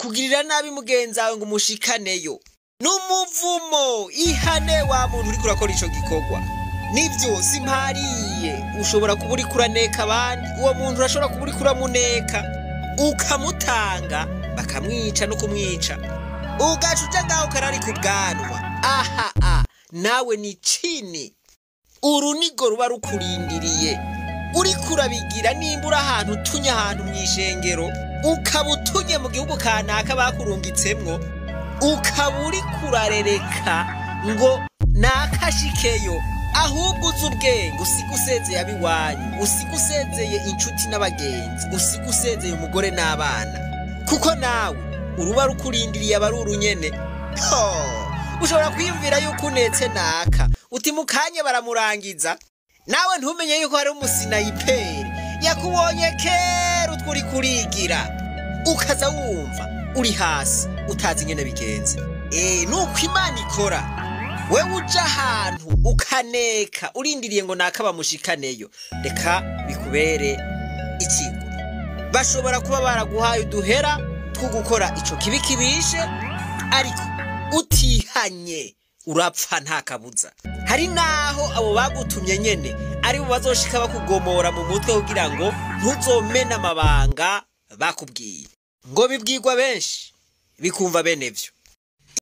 Kugirira nabi mugenzi wawe ngo umushikaneyo n'umuvumo. Ihane wa muntu uriko urakora ico gikorwa. Nivyo, simpariye, ushobora kuba uriko uraneka abandi. Uwo muntu urashobora kuba uriko uramuneka, ukamutanga bakamwica no kumwica, ugaca uja ngaho ukararika ubwanwa. Aha a nawe ni cini, urunigo ruba rukurindiriye. Uriko urabigira, nimba uri ahantu utunye ahantu mw'ishengero, ukaba utunye mu gihugu kanaka bakurungitsemwo, ukaba uriko urarereka ngo nakashikeyo, ahubwo uzi ubwenge, usiga usezeye ab'iwanyu, usiga usezeye inshuti n'abagenzi, usiga usezeye umugore n'abana, kuko nawe uruba rukurindiriye aba ari urunyene. Ho, ushobora kwiyumvira yuko unetse naka, uti mu kanya baramurangiza, nawe ntumenye yuko hari umusinayiperi yakubonye kera utwo uri kurigira, ukaza wumva uri hasi utazi ingene bigenze. Nuko Imana ikora. Wewe uja ahantu ukaneka urindiriye ngo naka bamushikaneyo, reka bikubere ikigo. Bashobora kuba baraguhaye uduhera two gukora ico kibi kibishe, ariko utihanye urapfa nta kabuza. Hari naho abo bagutumye nyene ari bo bazoshika bakugomora mu mutwe kugira ngo ntuzomene amabanga bakubwiye. Ngo bibwirwa benshi bikumva bene vyo.